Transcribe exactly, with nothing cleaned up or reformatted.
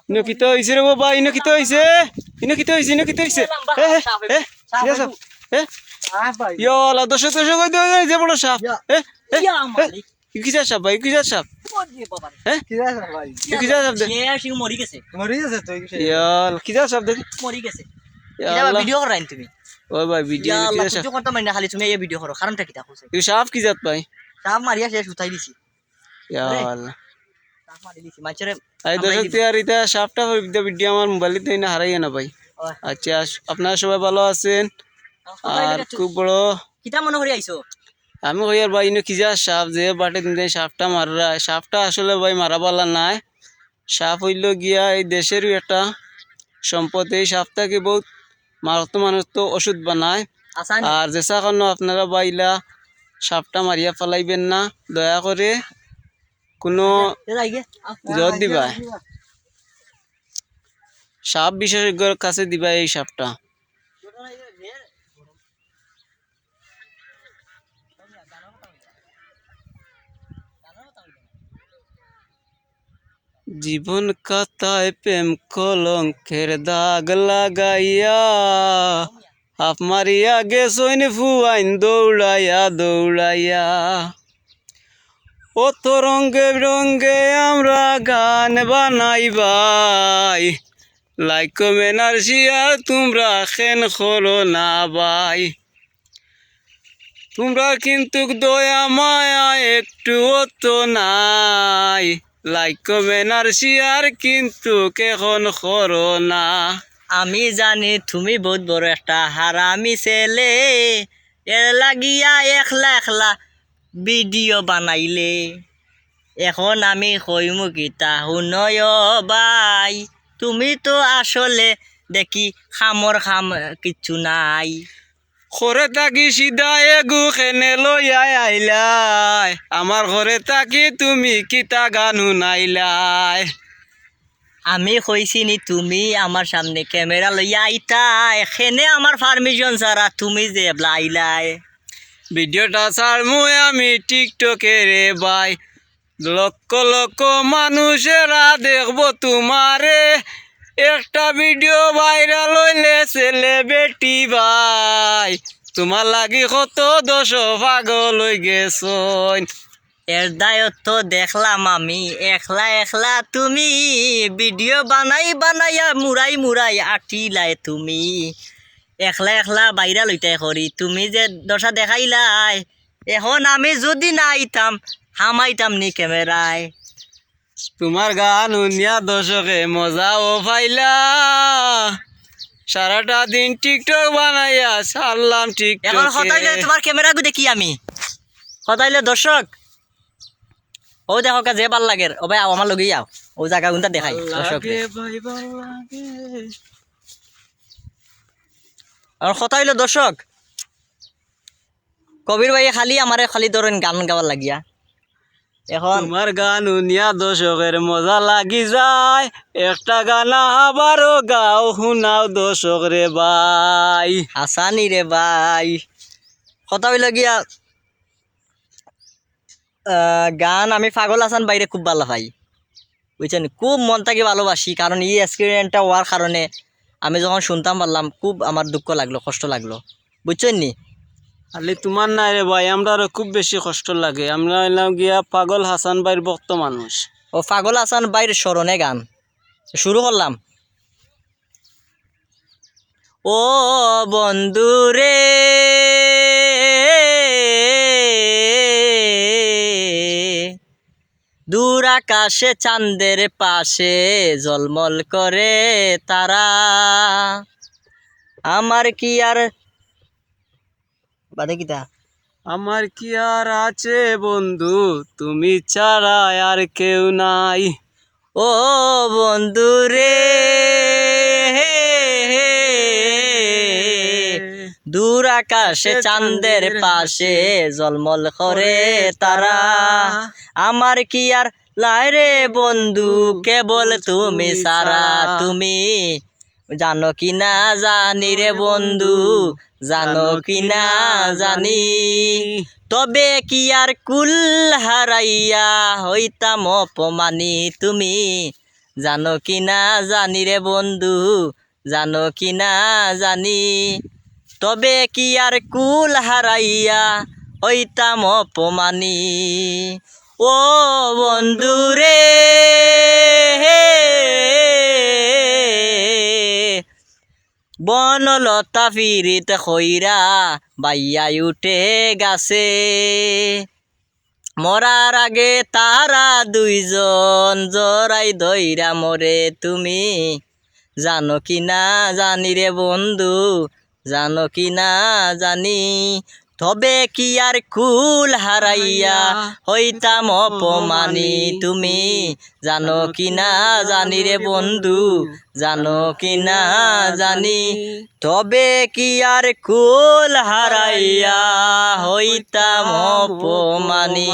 ইনো কিতা অইছে রে বাবা? ইনো কিতা অইছে? ইনো কিতা অইছে? ইনো কিতা অইছে? এ, এ, এ, কিতা সাপ? এ? সাপ, ইয়া আল্লাহ, দর্শক, দর্শক, ওই যে, ওই যে বড় সাপ। ইয়া। এ, এ, ইয়া এ, মালিক। ই কিতা সাপ ভাই? ই কিতা সাপ? ওরে বাবা রে। হ্যাঁ? কিতা সাপ ভাই? ই কিতা সাপ দে? ইয়া, সে মরি গেছে। মরি গেছে তো, ই কিতা? ইয়া আল্লাহ, কিতা সাপ দে? মরি গেছে। ইয়া ইটা আবার আল্লাহ। ভিডিও করাইন তুমি। ও ভাই, ভিডিও ইয়া আল্লাহ, কিতা সাপ? কিছু করতে পারি না, খালি তুমি এই ভিডিও করো। কারণটা কিতা কইছে? ই সাপ কি জাত ভাই? সাপ মারিয়া শেষ উঠাই দিছি। ইয়া আরে। আল্লাহ। সাপ মারি দিছি, মানষরে এই হামাই দর্শক, দিবো। তুই আর ইটা সাপটা ভিডিও, ভিডিও আমার মোবাইল দিতে না হারাইয়া না ভাই। ওই। আচ্ছা, আস-, আপনারা সবাই ভালো আছেন? আমার সবাই আর মিলে খুব বড় কিতা মনে করি আইছো? আমি কই আর ভাই, ইনো কিজা সাপ যে বাটে দিন দিন সাপটা মাররা, সাপটা আসলে ভাই মারা বালা নায়। সাপ অইলো গিয়া এই দেশেরও একটা সম্পদ। এই সাপ থাকি বহুত মারাত্মক মানুষ তো ওষুধ বানায়। আসানি। আর যেসা কোনো আপনারা ভাইলা সাপটা মারিয়া ফালাইবেন না, দয়া করে কোনো এ যাই গে। জোর দিবা। সাপ বিশেষজ্ঞর কাছে দিবা এই সাপটা। জীবন খাতায় প্রেম কলঙ্কের দাগ লাগাইয়া, হাফ মারিয়া গেছইন ফুয়াইন দৌড়াইয়া দৌড়াইয়া। অত রঙে রঙে আমরা গান বানাই ভাই, like, comment আর share তুমরা কেন করো না ভাই? তুমরার কিন্তুক দয়া মায়া একটুও তো নাই। Like, comment আর share কিন্তুক এখন করো না। আমি জানি তুমি বহুত বড় একটা হারামি ছেলে, এর লাগিয়া একলা একলা ভিডিও বানাইলে। এখন আমি কইমু কিতা হুনয় ভাই, তুমি তো আসলে দেখি কামর কাম কিচ্ছু নাই। ঘরে থাকি সিধা এগু কেনে লইয়া আইলায়, আমার ঘরে থাকি তুমি কিতা গান হুনাইলায়? আমি কইছি নি তুমি আমার সামনে ক্যামেরা লইয়া আইতায়, কেনে আমার permission ছাড়া তুমি যে এবলা আইলায়? ভিডিওটা ছাড়মু আমি TikTok-এ রে ভাই, লক্ষ লক্ষ মানুষেরা দেখবো তুমারে। একটা ভিডিও viral অইলে celebrity ভাই, তুমার লাগি কত দর্শক পাগল অইগেছইন। এর দায়ত তো দেখলাম আমি, একলা একলা তুমি ভিডিও বানাই বানাইয়া মুড়াই মুড়াই আটিলায় তুমি। একলা একলা viral অইতায় করি, তুমি যে দশা দেখাইলায়, এখন আমি যুদি না আইতাম, হামাইতাম নি ক্যামেরায়। তুমার গান হুনিয়া দর্শকে মজাও পাইলা। সারাটা দিন TikTok বানাইয়া ছাড়লাম TikTok-এ। এখন কথা অইলে তুমার ক্যামেরাগু দেখি আমি। কথা অইলে দর্শক, অউ দেখউক্কা যে ভালা লাগের, ও ভাই আও আমার লগেই আও, অউ জাগাগুনতা দেখাই দর্শকরে। লাগে ভাই, ভালা লাগে। আর কথা অইলো দর্শক, কবির ভাইয়ে খালি আমারে খালি ধরইন গান গাওয়ার লাগিয়া। এখন তুমার গান হুনিয়া দর্শকের মজা লাগি যায়, একটা গান আবারও গাও, হুনাও দর্শকরে ভাই। হাসানি রে ভাই, কথা অইলো গিয়া, আহ, গান আমি পাগল হাসান ভাইরে খুব ভালা পাই, বুঝছইন? খুব মন থাকি ভালোবাসি, কারণ ই accident-টা অওয়ার কারণে আমি যখন হুনতাম পারলাম, খুব আমার দুঃখ লাগলো, কষ্ট লাগলো, বুঝছইন নি? খালি তুমার নায় রে ভাই, আমরারও খুব বেশি কষ্ট লাগে। আমরা অইলাম গিয়া পাগল হাসান ভাইর ভক্ত মানুষ। ও পাগল হাসান ভাইর স্মরণে গান শুরু করলাম। ও বন্ধু রে, দূর আকাশে চান্দের পাশে ঝলমল করে তারা। আমার কি আর, বাদে কিতা? আমার কি আর আছে বন্ধু, তুমি ছাড়া আর কেউ নাই। ও বন্ধু রে, দূর আকাশে চান্দের পাশে ঝলমল করে তারা। আমার কি আর নাই রে বন্ধু, কেবল তুমি ছাড়া। তুমি জানো কি না জানি রে বন্ধু, জানো কি না জানি। তবে কি আর কুল হারাইয়া হইতাম অপমানি, তুমি জানো কি না জানি রে বন্ধু, জানো কি না জানি। তবে কি আর কুল হারাইয়া হইতাম অপমানী? ও বন্ধু রে, বনলতা পিরিত কইরা বাইয়া উঠে গাছে। মরার আগে তারা দুইজন জড়াই ধইরা মরে তুমি। জানো কি না জানি রে বন্ধু, জানো কি না জানি। তবে কি আর কুল হারাইয়া হইতাম অপমানী তুমি। জানো কি না জানি রে বন্ধু, জানো কি না জানি। তবে কি আর কুল হারাইয়া হইতাম অপমানী।